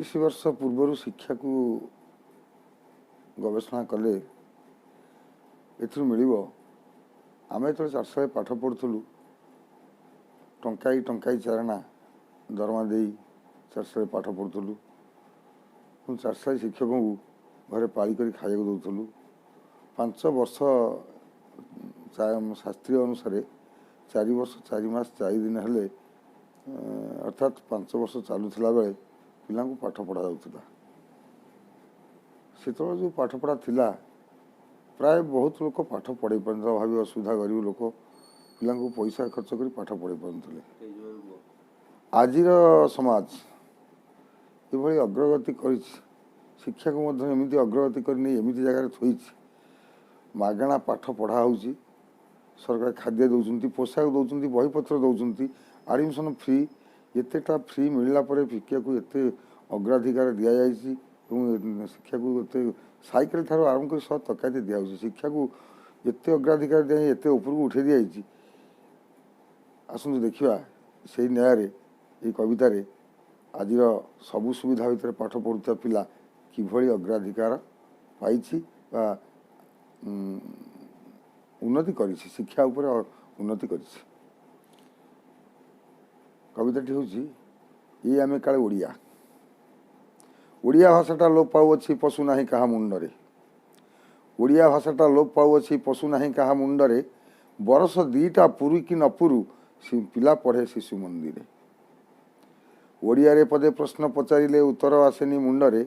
30 ବର୍ଷ ପୂର୍ବରୁ ଶିକ୍ଷାକୁ ଗବେଷଣା କଲେ ଏଥିରୁ ମିଳିବ, ଆମେ ଯେତେବେଳେ ଚାଟଶାଳାରେ ପାଠ ପଢ଼ୁଥିଲୁ ଟଙ୍କାଇ ଟଙ୍କାଇ ଚାରଣା ଦରମା ଦେଇ ଚାଟଶାଳାରେ ପାଠ ପଢ଼ୁଥିଲୁ ଏବଂ ଚାଟଶାଳୀ ଶିକ୍ଷକଙ୍କୁ ଘରେ ପାଳି କରି ଖାଇବାକୁ ଦେଉଥିଲୁ। 5 ବର୍ଷ ଶାସ୍ତ୍ରୀୟ ଅନୁସାରେ 4 ବର୍ଷ 4 ମାସ 4 ଦିନ ହେଲେ, ଅର୍ଥାତ୍ 5 ବର୍ଷ ଚାଲୁଥିଲା ବେଳେ ପିଲାଙ୍କୁ ପାଠ ପଢ଼ା ଯାଉଥିଲା। ସେତେବେଳେ ଯେଉଁ ପାଠପଢ଼ା ଥିଲା ପ୍ରାୟ ବହୁତ ଲୋକ ପାଠ ପଢ଼େଇ ପାରୁନଥିଲେ, ଅଭାବୀ ଅସୁବିଧା ଗରିବ ଲୋକ ପିଲାଙ୍କୁ ପଇସା ଖର୍ଚ୍ଚ କରି ପାଠ ପଢ଼େଇ ପାରୁନଥିଲେ। ଆଜିର ସମାଜ ଏଭଳି ଅଗ୍ରଗତି କରିଛି, ଶିକ୍ଷାକୁ ମଧ୍ୟ ଏମିତି ଅଗ୍ରଗତି କରି ନେଇ ଏମିତି ଜାଗାରେ ଥୋଇଛି, ମାଗଣା ପାଠ ପଢ଼ା ହେଉଛି, ସରକାର ଖାଦ୍ୟ ଦେଉଛନ୍ତି, ପୋଷାକ ଦେଉଛନ୍ତି, ବହିପତ୍ର ଦେଉଛନ୍ତି, ଆଡ଼ମିସନ୍ ଫ୍ରି। ଏତେଟା ଫ୍ରି ମିଳିଲା ପରେ ଶିକ୍ଷାକୁ ଏତେ ଅଗ୍ରାଧିକାର ଦିଆଯାଇଛି ଏବଂ ଶିକ୍ଷାକୁ ଏତେ ସାଇକେଲ ଠାରୁ ଆରମ୍ଭ କରି ସହ ତରକାରୀ ଦିଆହେଉଛି। ଶିକ୍ଷାକୁ ଏତେ ଅଗ୍ରାଧିକାର ଦିଆଯାଇ ଏତେ ଉପରକୁ ଉଠାଇ ଦିଆଯାଇଛି। ଆସନ୍ତୁ ଦେଖିବା ସେଇ ନ୍ୟାୟରେ ଏଇ କବିତାରେ ଆଜିର ସବୁ ସୁବିଧା ଭିତରେ ପାଠ ପଢ଼ୁଥିବା ପିଲା କିଭଳି ଅଗ୍ରାଧିକାର ପାଇଛି ବା ଉନ୍ନତି କରିଛି, ଶିକ୍ଷା ଉପରେ ଉନ୍ନତି କରିଛି। କବିତାଟି ହେଉଛି ଏଇ ଆମେ କାଳେ ଓଡ଼ିଆ। ଓଡ଼ିଆ ଭାଷାଟା ଲୋପ ପାଉଅଛି ପଶୁ ନାହିଁ କାହା ମୁଣ୍ଡରେ। ଓଡ଼ିଆ ଭାଷାଟା ଲୋପ ପାଉଅଛି ପଶୁ ନାହିଁ କାହା ମୁଣ୍ଡରେ। ବରଷ 2ଟା ପୁରୁ କି ନ ପୁରୁ ପିଲା ପଢ଼େ ଶିଶୁ ମନ୍ଦିରେ। ଓଡ଼ିଆରେ ପଦେ ପ୍ରଶ୍ନ ପଚାରିଲେ ଉତ୍ତର ଆସେନି ମୁଣ୍ଡରେ।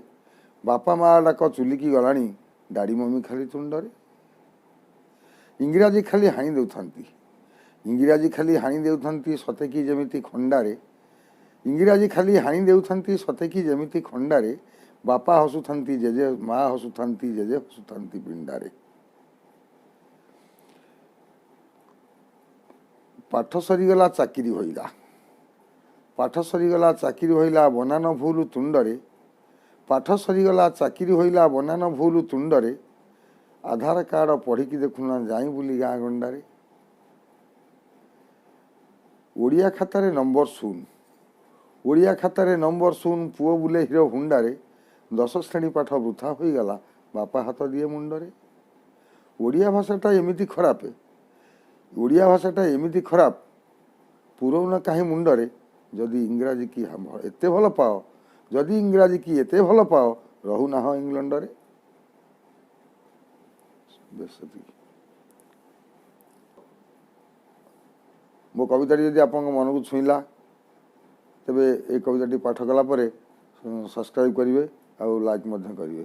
ବାପା ମା ଡାକ ଚୁଲିକି ଗଲାଣି ଡାଡ଼ି ମମି ଖାଲି ତୁଣ୍ଡରେ। ଇଂରାଜୀ ଖାଲି ହାଣି ଦେଉଥାନ୍ତି, ଇଂରାଜୀ ଖାଲି ହାଣି ଦେଉଥାନ୍ତି ସତେ କି ଯେମିତି ଖଣ୍ଡାରେ। ଇଂରାଜୀ ଖାଲି ହାଣି ଦେଉଥାନ୍ତି ସତେ କି ଯେମିତି ଖଣ୍ଡାରେ। ବାପା ହସୁଥାନ୍ତି ଜେଜେ, ମା ହସୁଥାନ୍ତି ଜେଜେ ହସୁଥାନ୍ତି ପିଣ୍ଡାରେ। ପାଠ ସରିଗଲା ଚାକିରି ହୋଇଲା, ପାଠ ସରିଗଲା ଚାକିରି ହୋଇଲା ବନାନ ଭୁଲ ତୁଣ୍ଡରେ। ପାଠ ସରିଗଲା ଚାକିରି ହୋଇଲା ବନାନ ଭୁଲ ତୁଣ୍ଡରେ। ଆଧାର କାର୍ଡ଼ ପଢ଼ିକି ଦେଖୁନା ଯାଇ ବୁଲି ଗାଁ ଗଣ୍ଡାରେ। ଓଡ଼ିଆ ଖାତାରେ ନମ୍ବର 0, ଓଡ଼ିଆ ଖାତାରେ ନମ୍ବର 0 ପୁଅ ବୁଲେ ହିରୋ ହୁଣ୍ଡାରେ। 10 ଶ୍ରେଣୀ ପାଠ ବୃଥା ହୋଇଗଲା ବାପା ହାତ ଦିଏ ମୁଣ୍ଡରେ। ଓଡ଼ିଆ ଭାଷାଟା ଏମିତି ଖରାପ, ଓଡ଼ିଆ ଭାଷାଟା ଏମିତି ଖରାପ ପୁରଉନ କାହିଁ ମୁଣ୍ଡରେ। ଯଦି ଇଂରାଜୀ କି ଏତେ ଭଲ ପାଅ, ଯଦି ଇଂରାଜୀ କି ଏତେ ଭଲ ପାଅ ରହୁନାହ ଇଂଲଣ୍ଡରେ। ବେଶ ସେତିକି। ମୋ କବିତାଟି ଯଦି ଆପଣଙ୍କ ମନକୁ ଛୁଇଁଲା ତେବେ ଏଇ କବିତାଟି ପାଠ କଲା ପରେ ସବସ୍କ୍ରାଇବ୍ କରିବେ ଆଉ ଲାଇକ୍ ମଧ୍ୟ କରିବେ।